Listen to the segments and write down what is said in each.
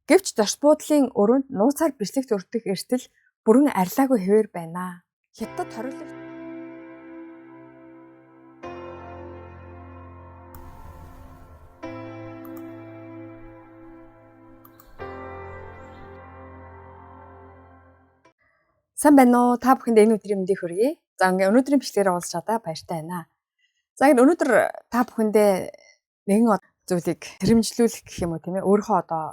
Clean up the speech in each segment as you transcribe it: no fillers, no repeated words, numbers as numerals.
Гэвч зочид буудлын өрөөнд нууцаар бичлэгт өртөх эртэл бүрэн арилаагүй хэвээр байна. Хятад хориглогч Сайн байна уу? Та бүхэнд энэ өдрийн мэндийг хүргэе. За ингээ өнөөдрийн бичлэгээр уулзч чадаа баяртай байна. За ингэ өнөөдөр та бүхэндээ нэгэн зүйлийг сэрэмжлүүлэх гэх юм уу, тийм ээ. Өөрийнхөө одоо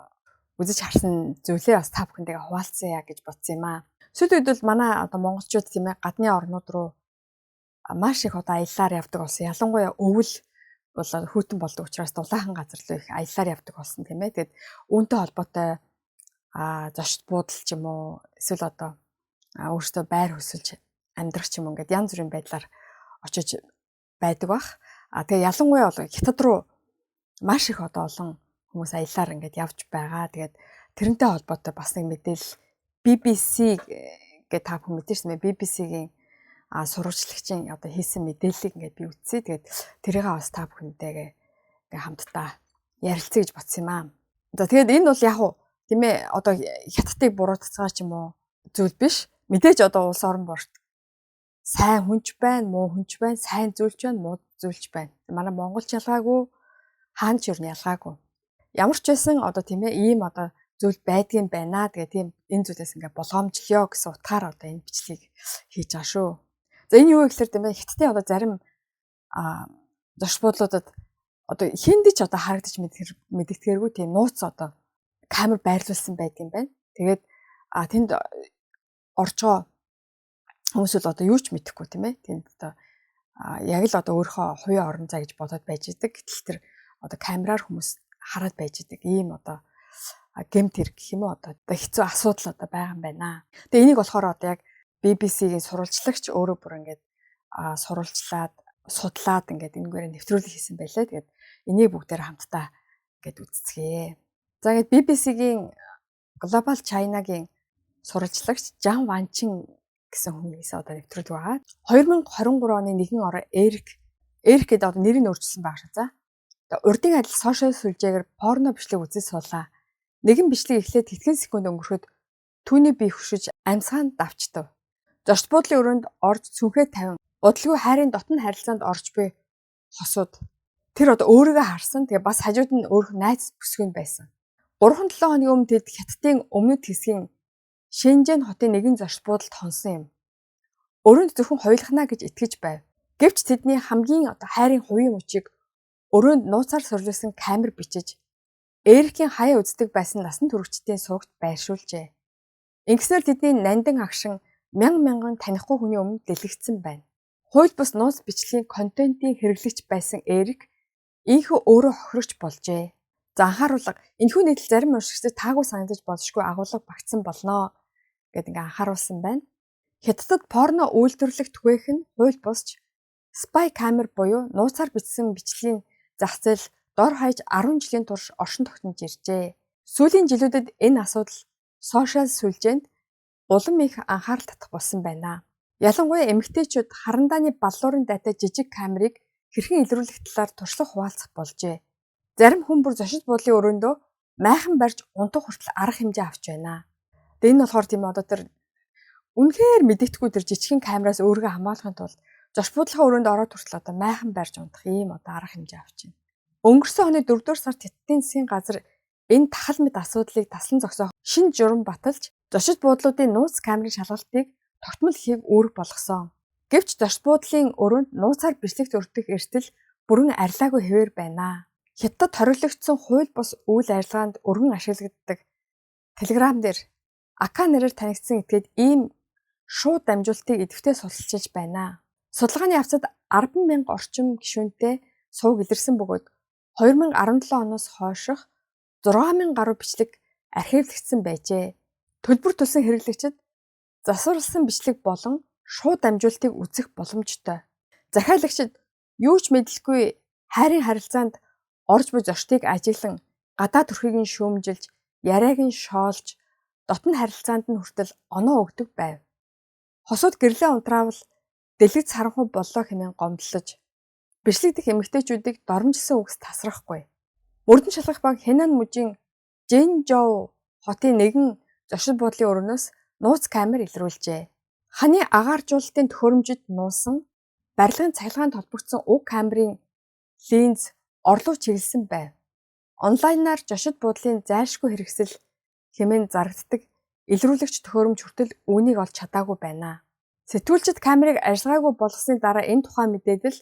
үзэж харсан зүйлээ бас та бүхэндээ хуваалцъя гэж бодсон юм аа. Сүүлийн үед бол манай одоо монголчууд, тийм ээ, гадны орнууд руу маш их одоо аяллаар явдаг болсон. Ялангуяа өвөл бол хүйтэн болдог учраас дулаахан газар руу их аяллаар явдаг болсон, тийм ээ. Тэгээд үүнтэй холбоотой зочид буудал ч юм уу, эсвэл одоо өөртөө байр хөсөлж амьдрах ч юм уу, ингээд янз бүрийн байдлаар очиж байдаг бах. Тэгээ ялангуяа бол Хятад руу маш их одоо олон хүмүүс аяллаар ингээд явж байгаа. Тэгээд тэрнтэй холбоотой бас нэг мэдээлэл BBC гэ та бүхэн мэдэн шнэ, BBC-гийн сурвалжлагчийн одоо хийсэн мэдээллийг ингээд би үзсэн. Тэгээд тэрийг бас та бүхэнтэйгээ ингээ хамтдаа ярилцъя гэж бодсон юм аа. За тэгээд энэ бол яг уу, тийм ээ, одоо Хятадыг буруутгацгаа ч юм уу зүйл биш. Мэдээж одоо улс орон борт сайн хүнч байна, муу хүнч байна, сайн зүйлч байна, муу зүйлч байна. Манай Монголч ялгаагүй, хаан ч ер нь ялгаагүй. Ямар ч байсан одоо, тийм ээ, ийм одоо зүйл байдгийн байна. Тэгээ тийм энэ зүйлээс ингээ болгоомжлоё гэсэн утгаар одоо энэ бичлэгийг хийж байгаа шүү. За энэ юу вэ гэхээр, тийм ээ, Хятадын одоо зарим зочид буудлуудад одоо хүнд ч одоо харагдаж мэдгэдэггүй тийм нууц одоо камер байрлуулсан байдаг юм байна. Тэгээд тэнд орж байгаа хүмүүс бол одоо юу ч мэдэхгүй, тийм ээ. Тэнд одоо яг л одоо өөрийнхөө хувийн орон зай гэж бодоод байж идэг. Гэтэл тэр одоо камераар хүмүүс хараад байж идэг. Ийм одоо гэмт хэрэг гэх юм уу, одоо хэцүү асуудал одоо байгаа юм байна. Тэгээ энийг болохоор одоо яг BBC-гийн сурвалжлагч өөрөө бүр ингээд сурвалжлаад, судлаад, ингээд энэгээр нэвтрүүлэг хийсэн байлаа. Тэгээд энийг бүгдээр хамтдаа ингээд үзцгээе. За ингээд BBC-гийн Global China-гийн сурвалжлагч Жан Ванчин гэсэн хүнээс одоо нэвтрүүлэг байгаа. 2023 оны нэгэн ороо Эрик Эрик гэдэг одоо нэрийг өөрчилсөн байгаа шүү. За. Одоо урдын адил сошиал сүлжээгээр порно бичлэг үзэж суулаа. Нэгэн бичлэг эхлээд хэдхэн секунд өнгөрөхөд түүний бие хөшөж амьсгаа нь давчдав. Зочид буудлын өрөөнд орж цүнхээ тавин удалгүй хайрын дотно харилцаанд орж буй хосууд. Тэр одоо өөрийгөө харсан. Тэгээ бас хажууд нь өөрөх найз бүсгүй нь байсан. 3-7 хоногийн өмнө тэд Хятадын өмнөд хэсгийн Шэнжэн хотын нэгэн зочид буудалд хонсон юм. Өрөөнд зөвхөн хоёулахна гэж итгэж байв. Гэвч тэдний хамгийн одоо хайрын хувийн мөчийг өрөөнд нууцаар суурилсан камер бичиж Эрикийн хаяа үздэг байсан насан туршидтын сувагт байршуулжээ. Ингэснээр тэдний нандин агшин мянган мянган танихгүй хүний өмнө дэлгэцсэн байна. Хууль бус нууц бичлэгийн контентын хэрэглэгч байсан Эрик ийнхүү өөрөө хохирогч болжээ. За анхааруулга: энэхүү нийтлэл зарим уншигчдад таагүй санагдаж болшгүй агуулга багтсан болно гэд ингээ анхааруулсан байна. Хятадд порно үйлдвэрлэх түгээх нь хууль бусч spy камер буюу нууцаар бичсэн бичлэгийн зах зээл дор хаяж 10 жилийн турш оршин тогтнож иржээ. Сүүлийн жилүүдэд энэ асуудал сошиал сүлжээнд улам их анхаарал татах болсон байна. Ялангуяа эмэгтэйчүүд харандааны баллуурын дайтай жижиг камерыг хэрхэн илрүүлэх талаар туршлага хуваалцах болжээ. Зарим хүн бүр зочид буудлын өрөөндөө майхан барьж унтах хүртэл арга хэмжээ авч байна. Тэгээ энэ болохоор, тийм, одоо тэр үнэхээр мэдэгдэхгүй тэр жижигхэн камераас өөрийгөө хамгаалахын тулд зочид буудлынхаа өрөөнд ороод хүртэл одоо майхан барьж унтах ийм одоо арга хэмжээ авч байна. Өнгөрсөн оны 4-р сард Хятадын засгийн газар энэ тахал мэт асуудлыг таслан зогсоох шинэ журам баталж зочид буудлуудын нууц камерын шалгалтыг тогтмол хийх үүрэг болгосон. Гэвч зочид буудлын өрөөнд нууцаар бичлэгт өртөх эртэл бүрэн арилаагүй хэвээр байна. Хятадд хориглогдсон хууль бус үйл ажиллагаанд өргөн ашиглагддаг Telegram дээр АК нэрээр танигдсан этгээд ийм шууд дамжуулалтыг идэвхтэй судалчилж байна. Судалгааны явцад 10,000 орчим гишүүнтэй суваг илэрсэн бөгөөд 2017 оноос хойших 6000 гаруй бичлэг архивлагдсан байжээ. Төлбөр төлсөн хэрэглэгчид засварласан бичлэг болон шууд дамжуулалтыг үзэх боломжтой. Захиалагчид юу ч мэдлэхгүй хайрын харилцаанд орж буй зочдыг ажиглан, гадаа төрхийг нь шүүмжилж, яриаг нь шоолж, дотно харилцаанд нь хүртэл оноо өгдөг байв. Хосууд гэрлээ унтраавал дэлгэц харанхуй боллоо хэмээн гомдлож, бичлэг дэх эмэгтэйчүүдийг доромжилсон үгс тасрахгүй. Мөрдөн шалгах баг Хэнан мужийн Жэнжоу хотын нэгэн зочид буудлын өрөөнөөс нууц камер илрүүлжээ. Ханы агааржуулалтын төхөөрөмжөд нуусан барилгын цахилгаанд холбогдсон уг камерын линз орлоо чиглэсэн байв. Онлайнаар зочид буудлын зайлшгүй хэрэгсэл хэмээн зарагддаг илрүүлэгч төхөөрөмж хүртэл үүнийг олж чадаагүй байна. Сэтгүүлчид камерыг ажиллагаагүй болгосны дараа энэ тухай мэдээлэл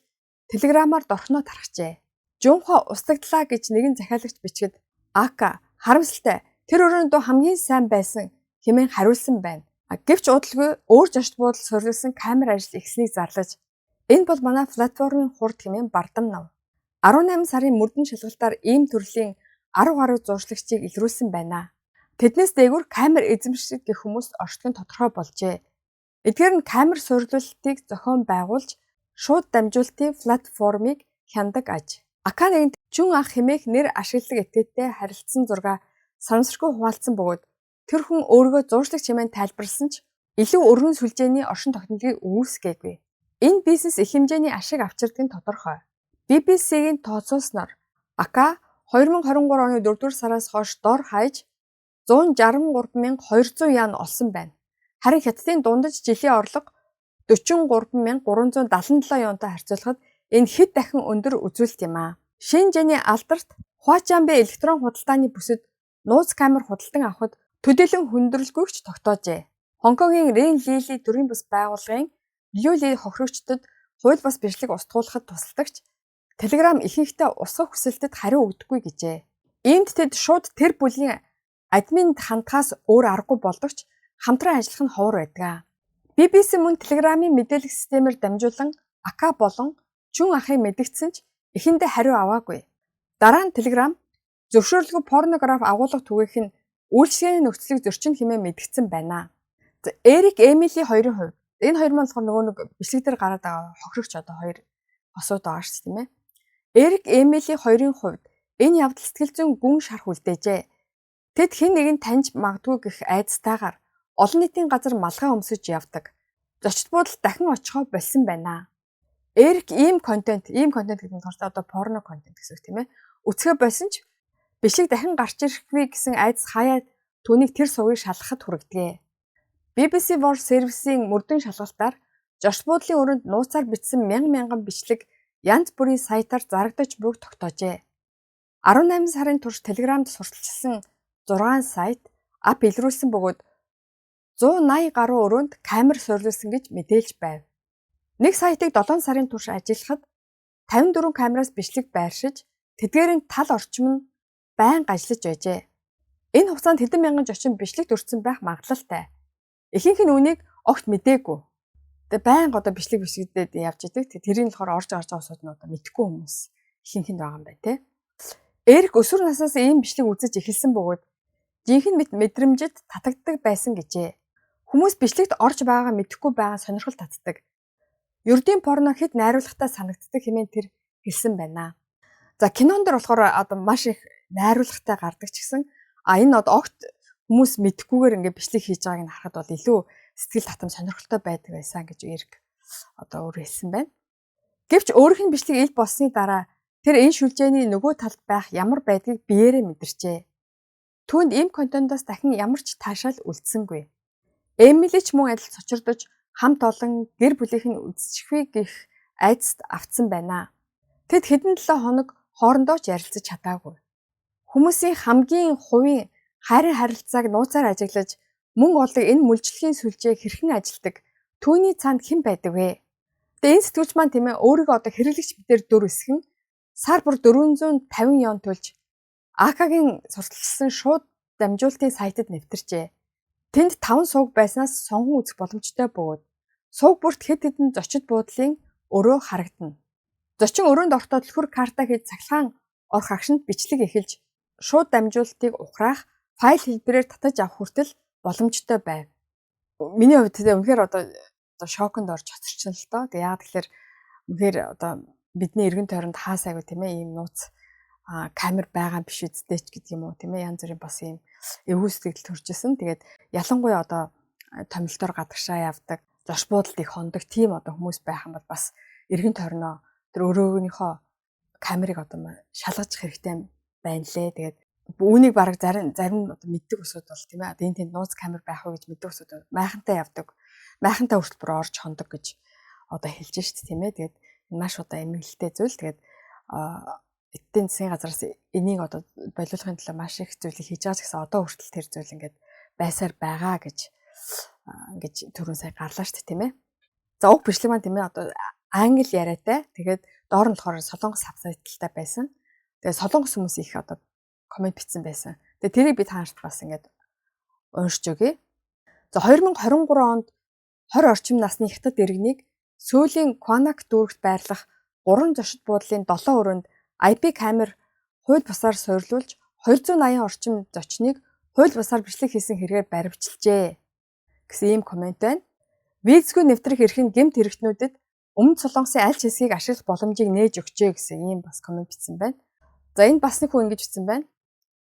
Телеграмаар дорхноо тархжээ. Жунхо устлагдлаа гэж нэгэн захиалагч бичгээд Ака харамсалтай, тэр өрөөний дуу хамгийн сайн байсан хэмээн хариулсан байна. Гэвч удалгүй өөр зочид буудал суурилсан камер ажил эхэлснийг зарлаж, энэ бол манай платформын хурд хэмээн бардамнав. 18 сарын мөрдөн шалгалтаар ийм төрлийн 10 гаруй зуучлагчийг илрүүлсэн байна. Тэднээс дээгүүр камер эзэмшдэг гэх хүмүүс оршдог нь тодорхой болжээ. Эдгээр нь камер суурилуулалтыг зохион байгуулж, шууд дамжуулалтын платформыг хянадаг аж. Ака нэгэнд Чүн ах хэмээх нэр ашигладаг этгээдтэй харилцсан зургаа санамсаргүй хуваалцсан бөгөөд тэр хүн өөрийгөө зуучлагч хэмээн тайлбарласан ч илүү өргөн сүлжээний оршин тогтнолыг үүсгээгүй. Энэ бизнес их хэмжээний ашиг авчирдаг нь тодорхой. BBC-гийн тооцоолсноор Ака 2023 оны 4-р сараас хойш дор хаяж 163,200 ян олсон байна. Харин Хятадын дундаж жилийн орлого 43,377 юантай харьцуулахад энэ хэд дахин өндөр үзүүлэлт юм аа. Шэньчжэний алдарт Хуачаанбэ электрон худалдааны бүсэд нууц камер худалдан авахад төдийлөн хүндрэлгүй ч тогтоожээ. Хонконгийн Рен Лили төрийн бус байгууллагын Блю хохирогчдод хууль бус бичлэг устгуулахад тусалдагч Telegram ихэнхдээ устгах хүсэлтэд хариу өгдөггүй гэжээ. Иймд тэд шууд тэр бүлгийн админд хандхаас өөр аргагүй болдог ч хамтран ажиллах нь ховор байдаг. BBC мөн Telegram-ын мэдээлэх системээр дамжуулан Ака болон Чүн ахыг мэдэгдсэн ч эхэндээ хариу аваагүй. Дараа нь Telegram зөвшөөрлгүй порнограф агуулга түгээх нь үйлчилгээний нөхцөлийг зөрчинө хэмээн мэдэгдсэн байна. Эрик Эмили хоёрын хувьд, энэ хоёр маань болохоор нөгөө нэг бичлэг дээр гараад байгаа хохирогч одоо хоёр хосууд байгаа шүү дээ, тийм ээ. Эрик Эмили хоёрын хувьд энэ явдал сэтгэл зүйн гүн шарх үлдээжээ. Тэд хэн нэгэн таньж магадгүй гэх айдастайгаар олон нийтийн газар малгай өмсөж явдаг. Зочид буудалд дахин очихоо больсон байна. Эрик ийм контент гэдэг нь болохоор одоо порно контент гэсэн үг, тийм ээ. Үзэхээ больсон ч бичлэг дахин гарч ирэхгүй гэсэн айдас хаяа түүнийг тэр сувгийг шалгахад хүргэдэг. BBC World Service-ийн мөрдөн шалгалтаар зочид буудлын өрөөнд нууцаар бичсэн мянган мянган бичлэг янз бүрийн сайтаар зарагдаж буйг тогтоожээ. 18 сарын турш Telegram-д сурталчилсан 6 сайт app илрүүлсэн бөгөөд 180 гаруй өрөөнд камер суурилсан гэж мэдээлж байв. Нэг сайтыг 7 сарын турш ажиллахад 54 камераас бичлэг байршиж, тэдгээрийн тал орчим нь байнга ажиллаж байжээ. Энэ хугацаанд хэдэн мянган зочин бичлэгт өртсөн байх магадлалтай. Ихэнх нь үүнийг огт мдээгүй. Тэгээ байнга одоо бичлэг бичигдээд явж идэг. Тэрийг болохоор орж гарч байгаа усуд нь одоо мэдэхгүй хүмүүс ихэнх нь байгаа юм байна те. Эрик өсвөр наснаас ийм бичлэг үзэж эхэлсэн бөгөөд жинхэнэ мэт мэдрэмжид татагддаг байсан гэжээ. Хүмүүс бичлэгт орж байгаагаа мэдэхгүй байгаа сонирхол татдаг. Ердийн порно хэд найруулгатай санагддаг хэмээн тэр хэлсэн байна. За, кинон дээр болохоор одоо маш их найруулгатай гардаг ч гэсэн энэ одоо огт хүмүүс мэдэхгүйгээр ингээд бичлэг хийж байгааг нь харахад бол илүү сэтгэл татам, сонирхолтой байдаг байсан гэж Эрик одоо өөр хэлсэн байна. Гэвч өөрийнх нь бичлэг ил болсны дараа тэр энэ шүлжээний нөгөө талд байх ямар байдгийг биеэрээ мэдэрчээ. Түүнд ийм контентоос дахин ямар ч таашаал үлдсэнгүй. Эмили ч мөн адил цочирдож, хамт олон гэр бүлийнх нь үзчихвээ гэх айдаст автсан байна. Тэд хэдэн 7 хоног хоорондоо ч ярилцаж чадаагүй. Хүмүүсийн хамгийн хувийн хайрын харилцааг нууцаар ажиглаж мөнгө олдог энэ мүлжлэгийн сүлжээ хэрхэн ажилдаг? Түүний цаанд хэн байдаг вэ? Тэгээ энэ сэтгүүлч маань, тийм ээ, өөрийгөө одоо хэрэглэгч мэтээр дүр эсгэн сар бүр 450 юан төлж АК-гийн сурталчилсан шууд дамжуулалтын сайтад нэвтэрчээ. Тэнд 5 сувг байснаас сонгон үзэх боломжтой бөгөөд сувг бүрт хэд хэдэн зочид буудлын өрөө харагдана. Зочин өрөөнд орохдоо түлхүүр карта хийж цахилгаан орох агшинд бичлэг эхэлж, шууд дамжуулалтыг ухраах, файл хэлбэрээр татаж авах хүртэл боломжтой байв. Миний хувьд тэгээ үнэхээр одоо шоконд орж хоцорчихно л доо. Тэгээ яагаад тэгэхээр үнэхээр одоо бидний эргэн тойронд хаасаагүй, тийм ээ, ийм нууц камер байгаа биш үсттэй ч гэдэг юм уу, тийм ээ, янз бүрийн бас ийм эвгүй сэтгэл төрж исэн. Тэгээд ялангуяа одоо томилтоор гадагшаа явдаг, зош буудалд их хондог тийм одоо хүмүүс байх юм бол бас эргэн тойрноо, тэр өрөөгнийхөө камерыг одоо шалгаж хэрэгтэй байна лээ. Тэгээд Үүнийг бараг зарим зарим одоо мэддэг усуд бол тийм ээ. Одоо энэ тэнд нууц камер байх уу гэж мэддэг усуд майхантай явдаг. Майхантай хүртэл бүр орж хондог гэж одоо хэлж шít тийм ээ. Тэгээд энэ маш одоо эмгэлтэй зүйл. Тэгээд эдийн засгийн газраас энийг одоо болиулахын төлөө маш их зүйлийг хийж байгаа ч гэсэн одоо хүртэл тэр зүйл ингээд байсаар байгаа гэж ингэж түрүүн сая гарлаа шүү дээ тийм ээ. За уг бичлэг маань тийм ээ одоо англи яриатай. Тэгээд доор нь болохоор солонгос subtitle тай байсан. Тэгээд солонгос хүмүүс их одоо comment бичсэн байсан. Тэгээд тэрийг би та нарт бас ингээд уншиж өгье. За, 2023 онд 20 орчим насны хятад иргэнийг Сөүлийн Кванак дүүрэгт байрлах 3 зочид буудлын 7 өрөөнд IP камер хууль бусаар суйрлуулж 280 орчим зочныг хууль бусаар бичлэг хийсэн хэрэгээр баривчилжээ гэсэн ийм comment байна. Визгүй нэвтрэх эрх нь гэмт хэрэгтнүүдэд Өмнөд Солонгосын аль ч хэсгийг ашиглах боломжийг нээж өгчээ гэсэн ийм бас comment бичсэн байна. За, энэ бас нэг хүн ингэж бичсэн байна.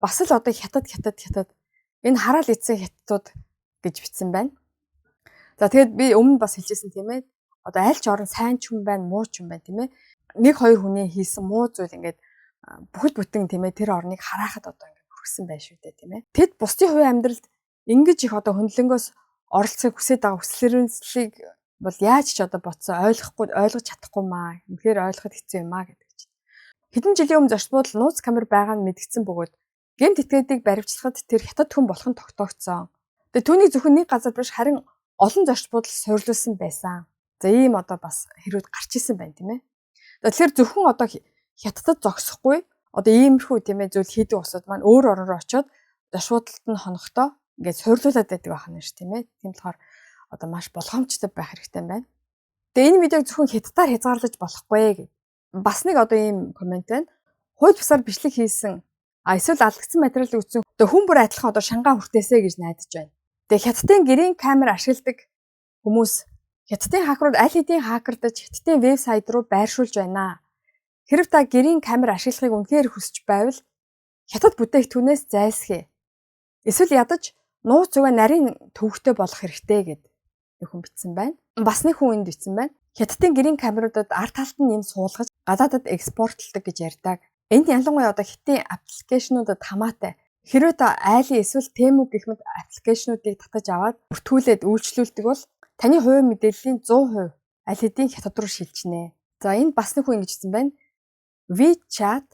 Бас л одоо хятад, хятад, хятад, энэ хараал идсэн хятадууд гэж бичсэн байна. За, тэгээд би өмнө бас хэлжсэн тийм ээ. Одоо аль ч орон сайн ч юм байна, муу ч юм байна тийм ээ. Нэг хоёр хүний хийсэн муу зүйл ингээд бүхэл бүтэн тийм ээ тэр орныг хараахад одоо ингээд хүргэсэн байх шүү дээ тийм ээ. Тэд бусдын хувийн амьдралд ингэж их одоо хөндлөнгөөс оролцохыг хүсэж байгаа хүслэрэнслийг бол яаж ч одоо бодсон ойлгохгүй, ойлгож чадахгүй маа. Үнэхээр ойлгоход хэцүү юм аа гэдэг чинь. Хэдэн жилийн өмнө зочид буудал нууц камер байгаа нь мэдгдсэн бөгөөд гэмт этгээдийг баривчлахад тэр хятад хүн болох нь тогтоогдсон. Тэгээ түүнийг зөвхөн нэг газар биш, харин олон зочид буудал суйрлуулсан байсан. За, ийм одоо бас хэрүүд гарч исэн байна тийм ээ. Тэгэхээр зөвхөн одоо хятадд зогсохгүй, одоо иймэрхүү тийм ээ зүйл хийдэг улсууд маань өөр орон руу очиод зочид буудалд нь хонохдоо ингээд суйрлуулад байдаг байх нь ш тийм ээ. Тийм болохоор одоо маш болгоомжтой байх хэрэгтэй юм байна. Тэгээ энэ видеог зөвхөн хятадаар хязгаарлаж болохгүй гэх. Бас нэг одоо ийм comment байна. Хууль бусаар бичлэг хийсэн а эсвэл алдагдсан материал үзсэн одоо хүн бүр адилхан одоо шангаа хүртээсэй гэж найдаж байна. Тэгээ хятадын гэрийн камер ашигладаг хүмүүс хятадын хакерууд аль хэдийн хакердаж хятадын вебсайт руу байршуулж байна. Хэрв та гэрийн камер ашиглахыг үнэхээр хүсэж байвал хятад бүтээгдэхүүнээс зайлсхий. Эсвэл ядаж нууц үгээ нарийн төвөгтэй болох хэрэгтэй гэд нэг хүн бичсэн байна. Бас нэг хүн энд бичсэн байна. Хятадын гэрийн камеруудад ард талд нь юм суулгаж гадаадад экспортлдог гэж ярьдаг. Энд ялангуяа одоо хятадын application уудад хамаатай. Хэрвээ та Ali эсвэл Temu гэх мэт application уудыг татаж аваад бүртгүүлээд үйлчлүүлдэг бол таны хувийн мэдээллийн 100% аль хэдийн хятад руу шилжинэ. За, энд бас нэг хүн ингэж хэлсэн байна. WeChat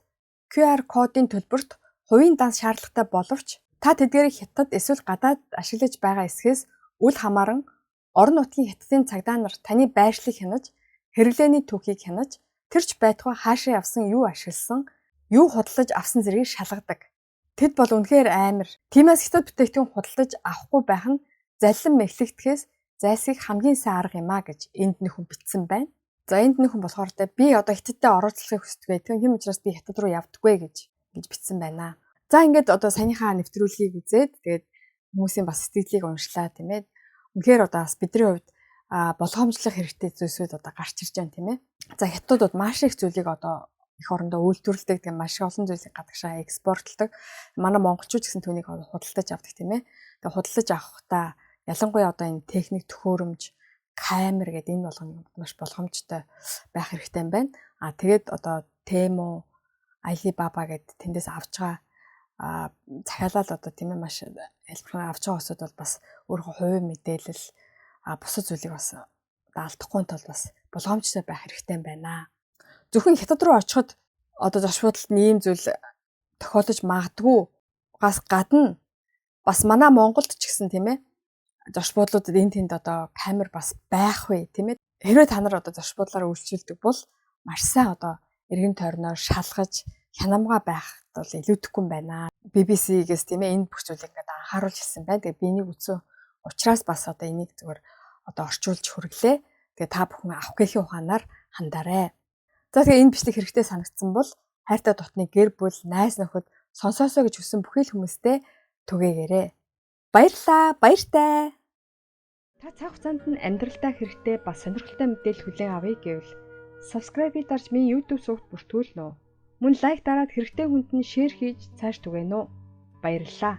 QR кодын төлбөрт хувийн данс шаардлагатай боловч та тэдгээрийг хятад эсвэл гадаад ашиглаж байгаа эсхээс үл хамааран орон нутгийн хятадын цагдаа нар таны байршлыг хянаж, хэрэглээний түүхийг хянаж, тэр ч байтугай хаашаа явсан, юу ашигласан, юу худалдаж авсан зэргийг шалгадаг. Тэд бол үнэхээр амар. Тиймээс хятад бүтээгдэхүүн худалдаж авахгүй байх нь заллин мэхлэгдэхээс зайлсхийх хамгийн сайн арга юм а гэж энд нэг хүн бичсэн байна. За, энд нэг хүн болохоор те би одоо хятадтай оролцохыг хүсдэг. Тийм учраас би хятад руу явдаггүй гэж бичсэн байна. За, ингээд одоо саяныхаа нэвтрүүлгийг үзээд, тэгээд хүмүүсийн бас сэтгэлийг уншлаа тийм ээ. Үнэхээр одоо бас бидний хувьд болгоомжлох хэрэгтэй зүйлсүүд одоо гарч ирж байна тийм ээ. За, хятадууд маш их зүйлийг одоо эх орондоо үйлдвэрлэдэг, тийм маш их олон зүйлийг гадагшаа экспортлдог. Манай монголчууд гэсэн түүнийг худалдаж авдаг тийм ээ. Тэгээ худалдаж авахдаа ялангуяа одоо энэ техник төхөөрөмж, камер гэдэг энэ болгоныг маш болгоомжтой байх хэрэгтэй юм байна. А тэгээд одоо Temu, Alibaba гэдэг тэндээс авч байгаа захиалал одоо тийм ээ маш ялбархан авч байгаа хүмүүсд бол бас өөрийнхөө хувийн мэдээлэл бусад зүйлийг бас алдахгүй тул бас болгоомжтой байх хэрэгтэй юм байна. Зөвхөн хятад руу очиход одоо зочид буудалд нь ийм зүйл тохиолдож магадгүй гас гадна бас манай Монголд ч гэсэн тийм ээ зочид буудлуудад энэ тэнд одоо камер бас байх вэ тийм ээ. Хэрвээ та нар одоо зочид буудлаар үйлчилдэг бол маш сайн одоо эргэн тойрноо шалгаж хянамга байх бол илүүдэхгүй юм байна. BBC-гээс тийм ээ энэ бүх зүйлийг ингээд анхааруулж хэлсэн байна. Тэгээ би энийг үзсэн учраас бас одоо энийг зүгээр одоо орчуулж хүргэлээ. Тэгээ та бүхэн авах гээхийн ухаанаар хандарай. За, тэгээ энэ бичлэг хэрэгтэй санагдсан бол хайртай дотны гэр бүл, найз нөхөд, сонсоосоо гэж хүссэн бүхий л хүмүүстээ түгээгээрэй. Баярлалаа. Баяртай. Та цаг хугацаанд нь амьдралдаа хэрэгтэй бас сонирхолтой мэдээлэл хүлээн авъя гэвэл subscribe-ийг дарж миний YouTube сувагт бүртгүүлнэ үү? Мөн like дараад хэрэгтэй хүнд нь share хийж цааш түгээнэ үү? Баярлалаа.